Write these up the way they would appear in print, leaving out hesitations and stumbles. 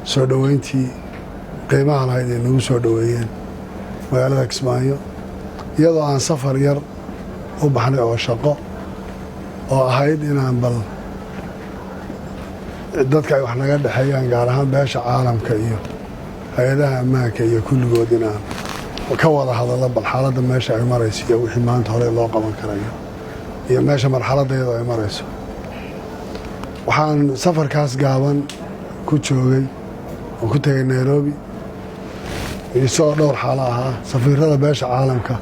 Soo dhoweyntii qiimaha lahayd ay nagu soo dhoweeyeen magaalada Kismaayo, iyadoo aan safar yar u baxnay oo shaqo oo ahayd inaan bal dadka ay wax naga dhexeeyaan, gaar ahaan beesha caalamka iyo hay-adaha ammaanka iyo kulligood, inaan ka wada hadallo bal xaaladda meesha ay marayso iyo wixii maanta hore loo qaban karayo iyo meesha marxaladda iyadoo ay marayso. Waxaan safarkaas gaaban ku joogay oo ku tegay Nairobi, isagoo dhowr xaalo ahaa: safiirada beesha caalamka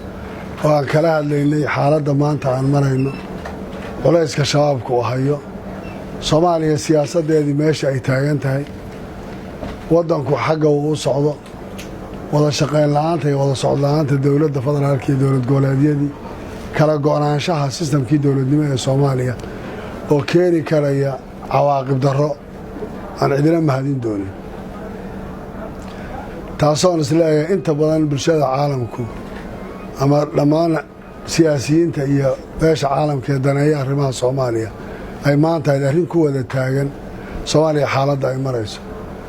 oo aan kala hadlaynay xaaladda maanta aan marayno, culayska Shabaabka uu hayo Soomaaliya, siyaasaddeedii meesha ay taagan tahay, waddanku xagga uu u socdo, wada shaqayn la'aanta iyo wada socod la'aanta dowladda federaalka iyo dowlad goboleedyadii, kala go'naanshaha sistamkii dowladnimo ee Soomaaliya oo keeni karaya cawaaqib darro aan cidina mahadin doonin. Taasoon isleeyahay inta badan bulshada caalamku ama dhammaan siyaasiyiinta iyo beesha caalamka ee daneeya arrimaha Soomaaliya ay maanta ahayd arrin ku wada taagan Soomaaliya xaaladda ay marayso,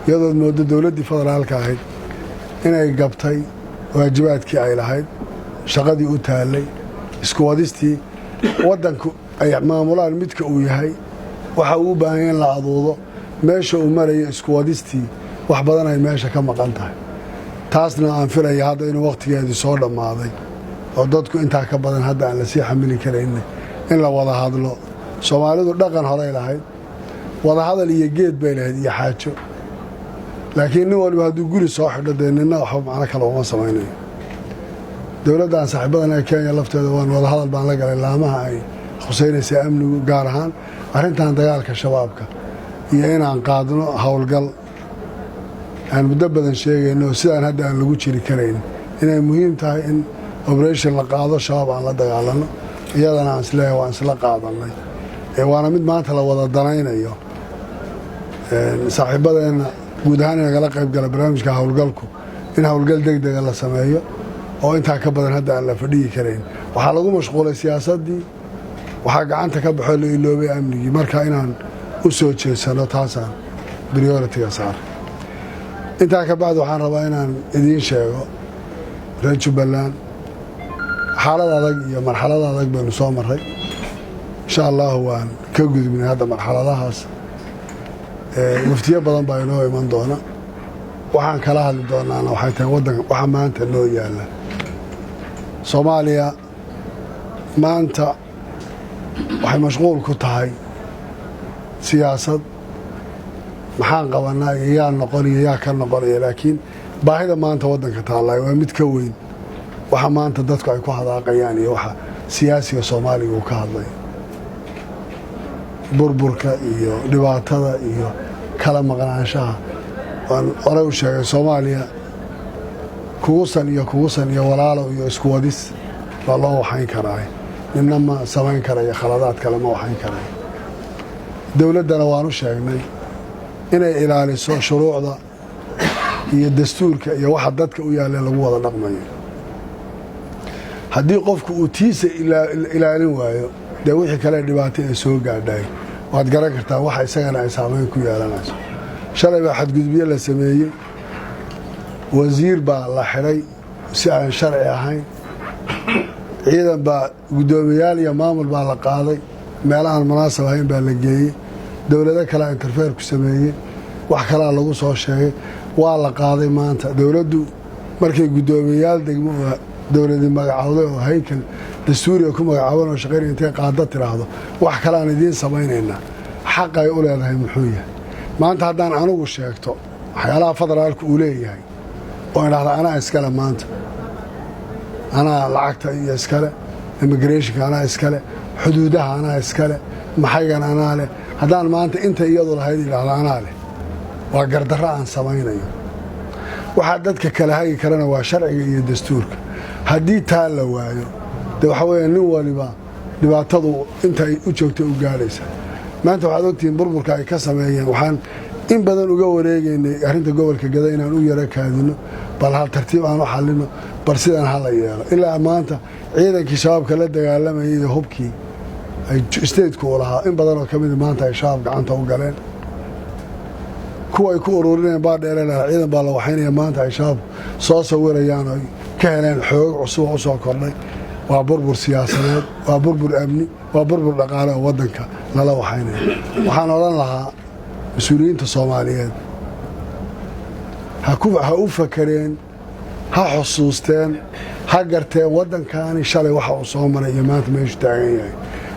iyadood mooddo dowladdii federaalka ahayd inay gabtay waajibaadkii ay lahayd, shaqadii u taallay, isku wadistii waddanku ay maamulaan midka uu yahay, waxa uu u baahanya in la aduudo, meesha uu marayo, isku wadistii wax badan ay meesha ka maqan tahay. Taasna aan filaya hadda inuu wakhtigeedii soo dhammaaday oo dadku intaa ka badan hadda aan lasii xamili karayna in la wada hadlo. Soomaalidu dhaqan horay lahayd, wadahadal iyo geed bay lahayd iyo xaajo, laakiin nin waliba hadduu guri soo xidho, dee nina waxba macno kale uma samaynayo. Dowladdan saaxiibadan ee Kenya lafteeda waan wadahadal baan la galay, laamaha ay khuseynaysa amnigu, gaar ahaan arrintan dagaalka Shabaabka iyo inaan qaadno howlgal aan muddo badan sheegayno, sidaan hadda aan lagu jiri karayn, inay muhiim tahay in operation la qaado, Shabaab aan la dagaalano. Iyadana aan isleeyahay waan isla qaadanay, waana mid maanta la wada danaynayo. Saaxiibadeenna guud ahaan inagala qayb gala barnaamijka howlgalku, in howlgal deg dega la sameeyo oo intaa ka badan hadda aan la fadhiyi karayn. Waxaa lagu mashquulay siyaasaddii, waxaa gacanta ka baxoo la iloobay amnigii. Marka inaan u soo jeedsano taasaan priority-ga saaray. Intaa ka bacdi, waxaan rabaa inaan idiin sheego, reer Jubbaland, xaalad adag iyo marxalad adag baynu soo marray. Insha Allahu waan ka gudubnay hadda marxaladahaas. Waftiyo badan baa inoo iman doona. Waxaan kala hadli doonaana waxay tahay waddanka waxa maanta noo yaalla. Soomaaliya maanta waxay mashquul ku tahay siyaasad, maxaan qabanaa iyo yaa noqon iyo yaa ka noqonaya, laakiin baahida maanta waddanka taallay waa mid ka weyn waxa maanta dadku ay ku hadaaqayaan iyo waxa siyaasiga Soomaaliga uu ka hadlay. Burburka iyo dhibaatada iyo kala maqnaanshaha waan horey u sheegay, Soomaaliya kugusan iyo kugusan iyo walaalow iyo isku wadis baa loo waxayn karaa. Nina ma samayn karayo, khaladaad kale ma waxayn karayo. Dowladdana waan u sheegnay inay ilaaliso shuruucda iyo dastuurka iyo waxa dadka u yaalle lagu wada dhaqmayo. Haddii qofku uu tiisa ilaalin waayo, dee wixii kale dhibaato ee soo gaadhay waad garan kartaa waxa isagana ay saamayn ku yeelanayso. Shalay baa xadgudubyo la sameeyey, wasiir baa la xidhay si aan sharci ahayn, ciidan baa, guddoomiyaal iyo maamul baa la qaaday, meelahaan munaasab ahayn baa la geeyey, dowlado kalea interfere ku sameeyey, wax kalaa lagu soo sheegay, waa la qaaday. Maanta dowladdu markay guddoomiyayaal degmo oo dowladi magacowday oo haykal dastuuriga ku magacaaban oo shaqaynaya intay qaado tiraahdo, "Wax kaleaan idiin samaynaynaa," xaqay u leedahay muxuu yahay? Maanta haddaan anigu sheegto waxyaalaha federaalku uu leeyahay oo idhahda, "Anaa iskale maanta, anaa lacagta iyo iskale, immigrationka anaa iskale, xuduudaha anaa iskale, maxaygan anaa leh," haddaan maanta inta iyadu lahayd idhahda anaa leh, waa gardarro aan samaynayo. Waxaa dadka kala hagi karana waa sharciga iyo dastuurka. Haddii taa la waayo, dee waxaa weeye nin waliba dhibaatadu inta ay u joogtay u gaadhaysa. Maanta waxaad ogtihiin burburka ay ka sameeyeen. Waxaan in badan uga wareegaynay arrinta gobolka Gada inaan u yaro kaadino, bal hal tartiib aan u xallino, bal sidaan hala yeelo. Ilaa maanta ciidankii Shabaabka la dagaalamayay iyo hubkii ay stateku u lahaa in badanoo ka mida maanta ay Shabaab gacanta u galeen. Kuwa ay ku ururinayaan baa dheereen, ciidan baa la waxaynaya. Maanta ay Shabaab soo sawirayaan oy ka heleen xoog cusub oo u soo kordhay. Waa burbur siyaasadeed, waa burbur amni, waa burbur dhaqaale oo waddanka lala waxaynaya. Waxaan odhan lahaa mas-uuliyiinta Soomaaliyeed ha u fakareen, ha xusuusteen, ha garteen waddankaani shalay waxa uu soo maray iyo maanta meeshu taagan yahay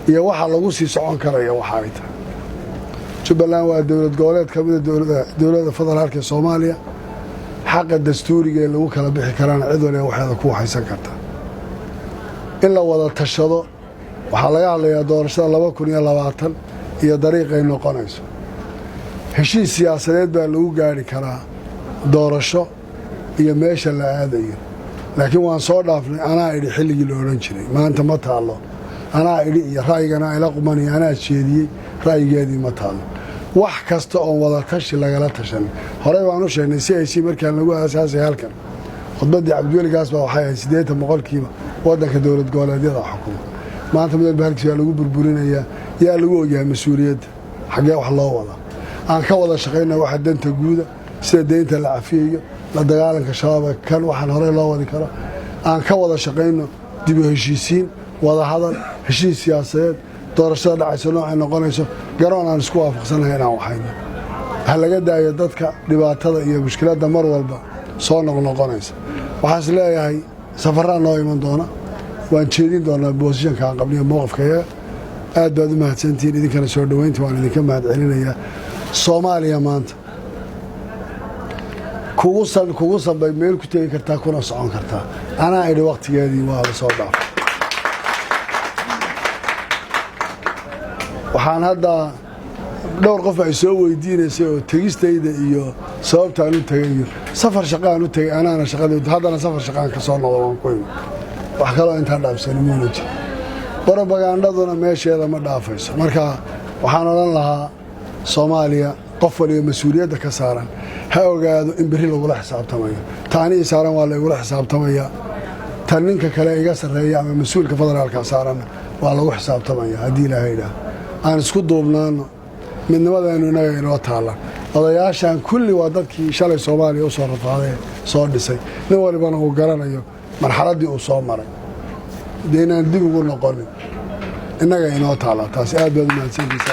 iyo waxa lagu sii socon karaya waxa ay tahay. Jubbaland waa dowlad goboleed ka mida dowladda federaalka ee Soomaaliya. Xaqa dastuuriga ee lagu kala bixi karaana cid waliba waxeeda ku waxaysan kartaa. In la wada tashado, waxaa laga hadlayaa doorashada 2020 iyo dariiqay noqonayso. Heshiis siyaasadeed baa lagu gaari karaa doorasho iyo meesha la aadayo, laakiin waan soo dhaafnay anaa idhi xilligii la odhan jiray. Maanta ma taallo anaa idhi iyo ra'yigana ila qumaniyo anaa jeediyey ra'yigeedii, ma taallo. Wax kasta oon wada tashi lagala tashan, horey baan u sheegnay CIC markaan lagu aasaasay halkan, khudbaddii Cabdiweligaas baa waxay ahayd 80% waddanka dowlad goboleedyada xukuma. Maanta mid walba halkiis waa lagu burburinayaa. Yaa lagu ogyahay mas-uuliyadda? Xaggee wax loo wadaa? Aan ka wada shaqayna waxa danta guuda, sida deynta la cafiyayo, la dagaalanka Shabaaba, kan waxaan horey loo wadi karo. Aan ka wada shaqayno dib u heshiisiin, wada hadal, heshiis siyaasadeed, doorashada dhacayso noocay noqonayso, garoon aan isku waafaqsanahay inaan waxayno. Ha laga daayo dadka dhibaatada iyo mushkiladda mar walba soo noqnoqonaysa. Waxaan is leeyahay safarraa noo iman doona, waan jeedin doonaa position-ka aan qabniyo mowqifkayaga. Aad baad u mahadsantihiin idinkana, soo dhoweynta waan idinka mahad celinayaa. Soomaaliya maanta kugusan kugusan bay meel ku tegi kartaa kuna socon kartaa. Anaa idhi wakhtigeedii waa la soo dhaafay. Waxaan hadda dhowr qof ay soo weydiinaysay oo tegistayda iyo sababtaan u tegay iyo safar shaqaan u tegay, anaana shaqada haddana safar shaqaan ka soo noqdo, waan ku imi. Wax kaloo intaan dhaafsani muuna jir. Brobagandaduna meesheeda ma dhaafayso. Marka waxaan odhan lahaa Soomaaliya qof waliba mas-uuliyadda ka saaran ha ogaado in berri lagula xisaabtamayo. Ta ani saaran waa laygula xisaabtamayaa, ta ninka kale iga sarreeya ama mas-uulka federaalka saaranna waa lagu xisaabtamaya. Haddii Ilaahay idhaah, aan isku duubnaano, midnimadeennu innaga inoo taalla. Odayaashan kulli waa dadkii shalay Soomaaliya u soo rafaadee soo dhisay, nin walibana uu garanayo marxaladdii uu soo maray. Dee inaan dib ugu noqonin innaga inoo taalla taasi. Aad baad u mahadsantihi.